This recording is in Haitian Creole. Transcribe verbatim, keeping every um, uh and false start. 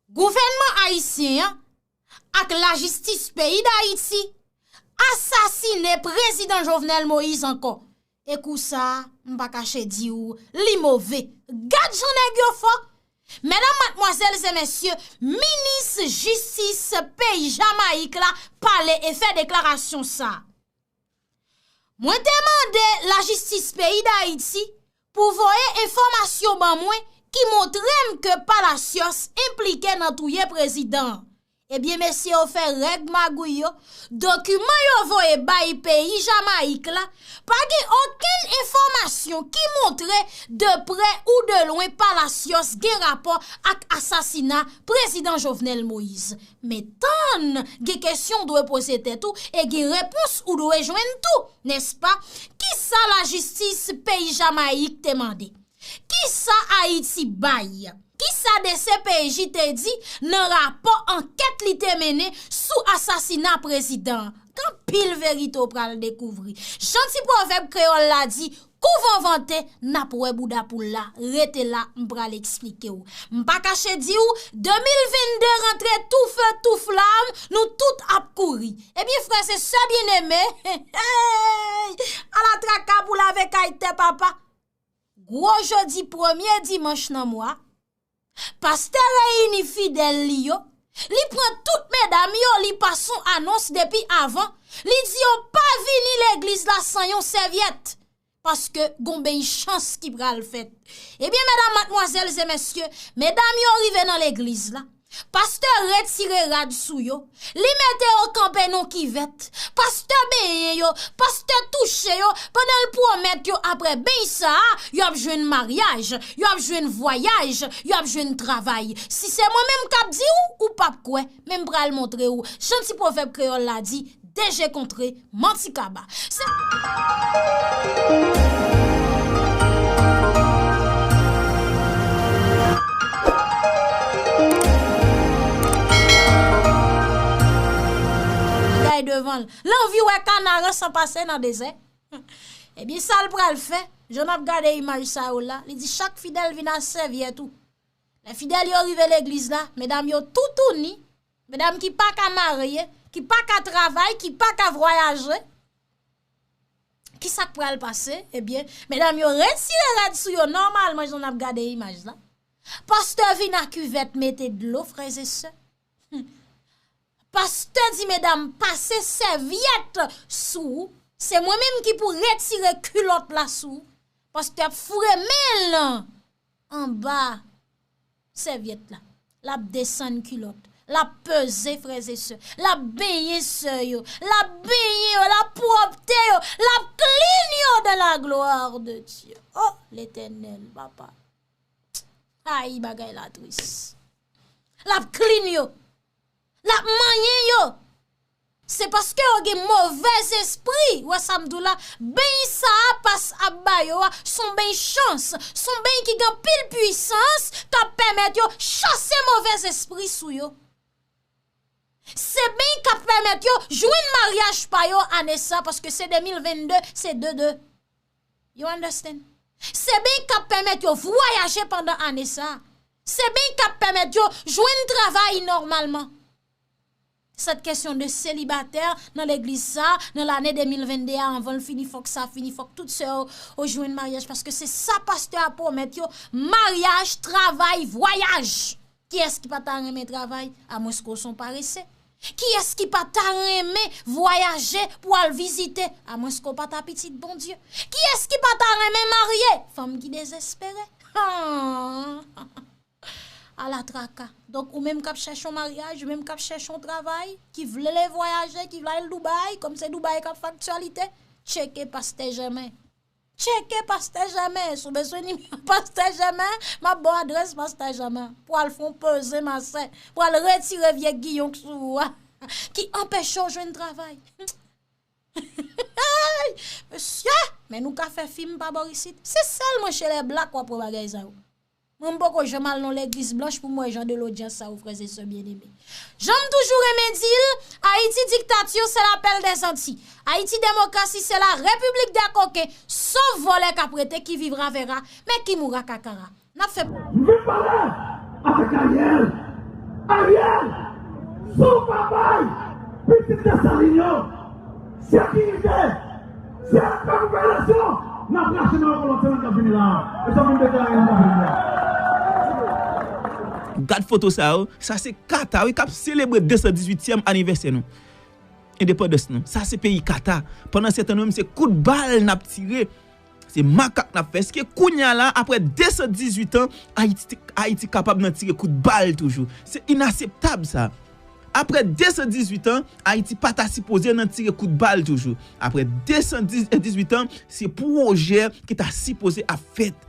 Gouvènman ayisyen an ak lajistis peyi Dayiti asasinen prezidan Jovenel Moïse ankò. E kou sa a, m pa kache di w, li move. Gad jan nèg yo fò! Medam, madmwazèl e mesye, minis jistis peyi Jamayik la pale e fè deklarasyon sa a. Mwen te mande lajistis peyi Dayiti pou voye enfòmasyon ban mwen ki montre m ke Palacios enplike nan touye prezidan an. Ebyen, mesye yo fè règ magouy yo, dokiman yo voye bay peyi Jamayik la pa gen okenn enfòmasyon ki montre de prè ou de lwen Palacios gen rapò ak asasina prezidan Jovenel Moïse. Men tann, gen kesyon w dwe poze tèt ou e gen repons ou dwe jwenn tou, nèspa? Kisa lajistis peyi Jamayik te mande? Kisa Ayiti bay? Kisa D C P J te di nan rapò ankèt li te mennen sou asasina prezidan an? Gen anpil verite w pral dekouvri. Jan ti pwovèb kreyòl la di, kou van vante, n ap wè bouda poul la. Rete la, m pral eksplike w. M pa kache di w, de mil vennde rantre tou fe tou flam, nou tout ap kouri. Ebyen, frè e sè byeneme, ala traka pou lave kay tè papa. Gwo jodi premye dimanch nan mwa, pastè reyini fidèl li yo, li pran tout medam yo, li pase yon anons depi avan, li di yo pa vini legliz la san yon sèvyèt, paske gon beny chans ki pral fèt. Ebyen, medam, madmwazèl e mesye, medam yo rive nan legliz la, pastè retire rad sou yo, li mete yo kanpe nan kivèt. Pastè benyen yo, pastè touche yo, pandan l pwomèt yo apre beny sa a, y ap jwenn maryaj, y ap jwenn vwayaj, y ap jwenn travay. Si se mwen menm k ap di w, ou p ap kwè, men m pral montre w. Jan ti pwovèb kreyòl la di, deje kontre, manti kaba. Se Bagay devan l. L anvi wè Kanaran san pase nan dezè. Ebyen, sa l pral fè, jan n ap gade imaj sa yo la, li di chak fidèl vin ak sèvyèt ou. Lè fidèl yo rive legliz la, medam yo toutouni, medam ki pa ka marye, ki pa ka travay, ki pa ka vwayaje. Kisa k pral pase? Ebyen, medam yo retire rad sou yo nòmalman, jan n ap gade imaj la. Pastè vin ak kivèt mete dlo, frè e sè. Pastè di medam pase sèvyèt sou ou. Se mwen menm ki pou retire kilòt la sou ou. Pastè ap foure men l anba sèvyèt la. L ap desann kilòt. L ap peze frè e sè. L ap benyen sè yo. L ap benyen yo. L ap pwòpte yo. L ap clean yo dans la gloire de Dieu. Oh, Letènèl, papa. Ay, bagay la tris. L ap clean yo. L ap manyen yo. Se paske yo gen movèzespri. Ou wè sa m di w la? Beny sa a pastè ap ba yo a, s on beny chans. S on beny ki gen anpil pwisans, k ap pèmèt yo chase movèzespri sou yo. Se beny k ap pèmèt yo jwenn maryaj pa yo ane sa, paske se de mil vennde, se de de. You understand? Se beny k ap pèmèt yo vwayaje pandan ane sa. Se beny k ap pèmèt yo jwenn travay nòmalman. Cette question de célibataire nan legliz sa, nan lane de mil vennde a, anvan l fini, fòk sa fini, fòk tout sè yo, yo jwenn maryaj, paske se sa pastè a pwomèt yo, maryaj, travay, vwayaj. Kiyès ki pa ta renmen travay, amwenske w s on parese? Kiyès ki pa ta renmen vwayaje pou al vizite, amwenske w pa ta pitit Bondye? Kiyès ki pa ta renmen marye, fanm ki dezespere? Ala traka. Donk, ou menm k ap chèche yon maryaj, ou menm k ap chèche yon travay, ki vle vwayaje, ki vle al Dubai, kòm se Dubai k ap fè aktyalite, tcheke pastè Jèmen. Tcheke pastè Jèmen. Si w bezwen nimewo pastè Jèmen, m ap ba w adrès pastè Jèmen. Pou al fè yon peze masè, pou al retire vye giyon k sou ou a, ki anpeche w jwenn travay. Mesye, men nou ka fè fim pa bò isit. Se sèlman chez les blacks w ap wè bagay sa yo. Mwen, m poko janm al nan legliz blanch pou m wè jan de lodyans sa yo, frè e sè byeneme. Jan m toujou renmen di l, Ayiti diktati, c'est l'appel des Antilles. Ayiti demokrasi, c'est la République des coquins. Sof vòlè k ap rete, qui vivra verra, mais qui mourra kakara. N ap fè. M vin pale avèk Ariel. Ariel, si w pa bay pitit Desalin yo sekirite, se ak fè revelasyon n ap rache nan yon kolon sèmen k ap vini la a. E sa m vin deklare nan k ap vini la. Gad foto sa yo, sa se Kata wi k ap selebre de san dizuityèm anivèsè nou. Endepandans nou. Sa se peyi Kata. Pandan se tan nou menm se kout bal n ap tire. Se makak n ap fè. Èske kounye a la, apre de san dizuit an, Ayiti, Ayiti kapab nan tire kout bal toujou? Se inaseptab sa. Apre de san dizuit an, Ayiti pa ta sipoze nan tire kout bal toujou. Apre de san dizuit an, se pwojè ki ta sipoze ap fèt.